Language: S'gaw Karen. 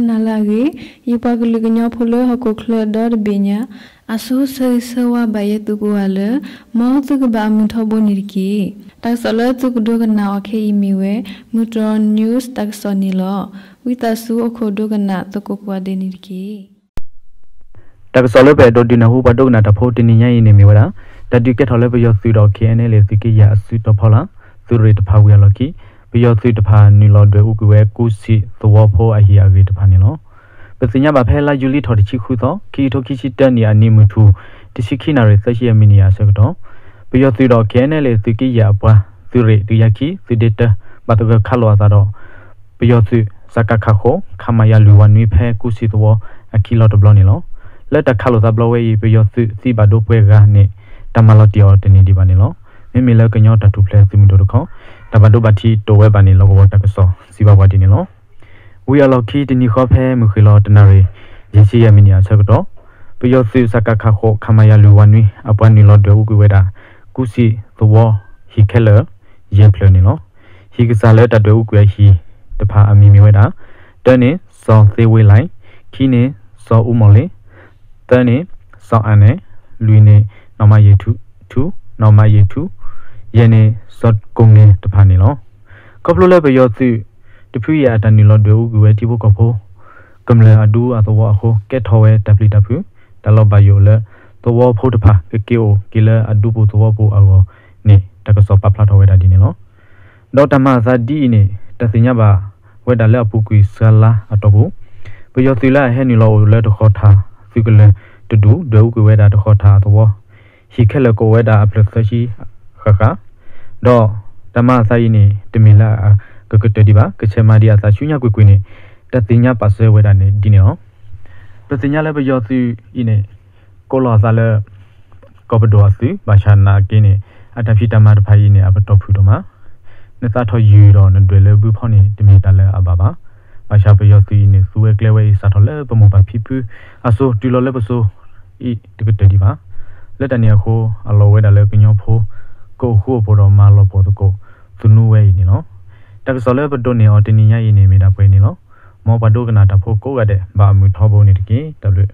နၤလၢအဂ့ၤ, ယပှၤကလုာ်ကညီဖိလၢဟီၣ်ခိၣ်ချၢဒီတဘ့ၣ်ညါ, အဆိဆၢဂ့ၤဆၢဝါဘၣ်ယဲသုကိးဂၤလၢ မ်သုကဘၣ်အမုာ်ထီဘိန့ၣ်တက့ၢ်. တၢ်ကစီၣ်လၢသုကဒိကနၣ်အီၤခဲအံၤမ့ၢ်ဝဲ မုၢ်တြီၢ် news တၢ်ကစီၣ်န့ၣ်လီၤ. ဝံသးစူၤအိၣ်ခိးဒိကနၣ်သကိးကိးဂၤဒဲးန့ၣ်တက့ၢ်. တၢ်ကစီၣ်လၢပအဲၣ်ဒိးဒုးနၢ်ဟူပှၤဒိကနၣ်တၢ်ဖိတနံၤညါအံၤန့ၣ်မ့ၢ်ဝဲဒၣ် တၢ်ဒုးကဲထီၣ်လၢပယီၤသုးဒီး KNLA သုးက့ယဲၢ်အစုတီၤဖီလာ် သုးရ့ၣ်တဖၣ်ဝံၤအလီၢ်ခံ ပယီၤသုးတဖၣ်နုာ်လီၤဒွဲၣ်အူကွံာ်ဝဲ ကူစံၣ်သဝီဖိအဟံၣ်အဂ့ၢ်တဖၣ်န့ၣ်လီၤ. ပသ့ၣ်ညါဘၣ်ဖဲလါယူၤလံထီၣ်တဆံဃုသီ ခံကထိခံဆံတၢနံၣ်အနံၤမုၢ်ထူၣ် တဆံခံနၣ်ရံၣ်သၢဆံယဲၢ်မံးနံးအဆၢကတီၢ် ပယီၤသုးဒီး KNLA သုးက့ယဲၢ်အပှၤ သုးရ့ၣ်တကယၤခံ သုးဒ့တၢ ဘၣ်သဂၢၢ်ခးလိာ်အသးဒီး ပယီၤသုး စကခ ဃိး ခမရ လွံၢ်ဝးနွံ ဖဲကူစံၣ်သဝီအခံလီၢ်တဘျီန့ၣ်လီၤ. လၢတၢ်ခးလိာ်သးဘျီဝဲအံၤ ပယီၤသုးသံဘၣ်ဒိပှဲၤဂၤန့ၣ် တၢ်မၤလီၤတံၢ်အီၤတန့ၢ်ဒံးဘၣ်န့ၣ်လီၤ. မ့မ့ၢ်လၢကညီတၢ်ထူၣ်ဖျဲးသုးမုၢ်ဒိၣ်တခီ တၢ်ဘၣ်ဒိဘၣ်ထံးတအိၣ်ဝဲဘၣ်န့ၣ် လီၢ်ကဝီၤတၢ်ကစီၣ်စံးဘၣ်ပှၤဒ်န့ၣ်လီၤ. ဝံၤအလီၢ်ခံတနံၤဃီဖဲမုၢ်ဃ့ၢ်လီၤတနၣ်ရံၣ် ယဲၢ်ဆံယဲၢ်မံးနံးအဆၢကတီၢ် ပယီၤသုး စကခ ဃိး ခမရ လွံၢ်ဝးနွံ အပှၤနုာ်လီၤဒွဲၣ်အူကွံာ်ဝဲဒၣ် ကူစံၣ်သဝီ ဟံၣ်ခဲလၢာ် ယဲၢ်ဖျၢၣ်န့ၣ်လီၤ. ဟံၣ်ကစၢ်လၢတၢ်ဒွဲၣ်အူကွံာ်အဟံၣ်တဖၣ်အမံၤမ့ၢ်ဝဲဒၣ် တၢန့ၣ် စီၤသ့ဝ့လံ, ခံန့ၣ် စီၤအူမီၢ်လ့, သၢန့ၣ် စီၤအါနဲၣ်, လွံၢ်န့ၣ် နီၢ်မးယ့ၣ်ထူ, ထူ, နီၢ်မးယ့ၣ်ထူ, ယဲၢ်န့ၣ် စီၤကိၣ်ငဲၤတဖၣ်န့ၣ်လီၤ. ခီဖျိလၢပယီၤသုးတဖုအံၤအတၢ်နုာ်လီၤဒွဲၣ်အူကွံာ်ဝဲ ထံဖိကီၢ်ဖိကမျၢၢ်အဒူအသဝီအဃိ ကဲထီၣ်ဝဲတၢ်ပျံၤတၢ်ဖုး တၢ်လီၤဘၣ်ယိၣ်လၢ သဝီဖိတဖၣ်ကက့ၤအိၣ်က့ၤလၢအဒူပူၤသဝီပူၤအဂီၢ်န့ၣ် တၢ်ကစီၣ်ပာ်ဖျါထီၣ်ဝဲဒၣ်ဒ်န့ၣ်လီၤ. ဒီးတၢ်မၤအသးဒ်အံၤန့ၣ် တၢ်သ့ၣ်ညါဘၣ်ဝဲဒၣ်လၢအပူၤကွံာ်စှၤလါအတီၢ်ပူၤ ပယီၤသုးလၢအဟဲနုာ်လီၤအိၣ်လၢတဃီၤထၣ်သုးကလၢၤတဒူၣ် ဒွဲၣ်အူကွံာ်ဝဲဒၣ်တဃီၤထၣ်အသဝီ ဟံၣ်ခဲလၢာ်ကအိၣ်ဝဲဒၣ်အဖျၢၣ်သၢဆံဃၣ်ဃၣ် ဒီးတၢ်မၤအသးအံၤန့ၣ် တမ့ၢ်လၢအကကတၢၢ်ဒံးဘၣ် ကဆဲးမၤဒံးအသးဆူညါကွ့ၢ်ကွ့ၢ်န့ၣ် တၢ်သ့ၣ်ညါပာ်စၢၤဝဲဒၣ်န့ၣ်ဒ်န့ၣ်လီၤ. ပသ့ၣ်ညါလၢပယီၤသုးအံၤန့ၣ် ကိးလီၤအသးလၢ ကီၢ်ပဒိၣ်အသုး ဘၣ်ဆၣ်နာ်က့န့ၣ် အတၢ်ဖံးတၢ်မၤတဖၣ်အံၤန့ၣ် အပတီၢ်ဖုၣ်ဒိၣ်မး နသးထီၣ်ယုၢ်ဒီးနဒွဲၣ်လၢဘုဖီန့ၣ် တမ့ၢ်တၢ်လၢအဘၣ်ဘၣ်. ဘၣ်ဆၣ်ပယီၤသုးအံၤန့ၣ် သူဝဲကျဲဝဲအံၤ စးထီၣ်လၢပမိၢ်ပၢ်ဖံဖုအစိၤ တုၤလီၤလၢပစိၤအံၤတကတၢၢ်ဒံးဘၣ်. လၢတၢ်န့ၣ်အဃိ အလီၢ်ဝဲဒၣ်လၢကညီဖိ ကအိၣ်ဃူအိၣ်ဖိးဒီးမၤလီၤပှီၢ်သကိး သုးနူဝဲအံၤန့ၣ်လီၤ. တၢ်ကစီၣ်လၢပဒိးန့ၢ်အီၤတနံၤညါအံၤန့ၣ် မ့ၢ်ဒၣ်ပှဲၤန့ၣ်လီၤ. မ်ပှၤဒိကနၣ်တၢ်ဖိကိးဂၤဒဲး ဘၣ်အမုာ်ထီဘိန့ၣ်တက့ၢ်. တၢ်ဘျုး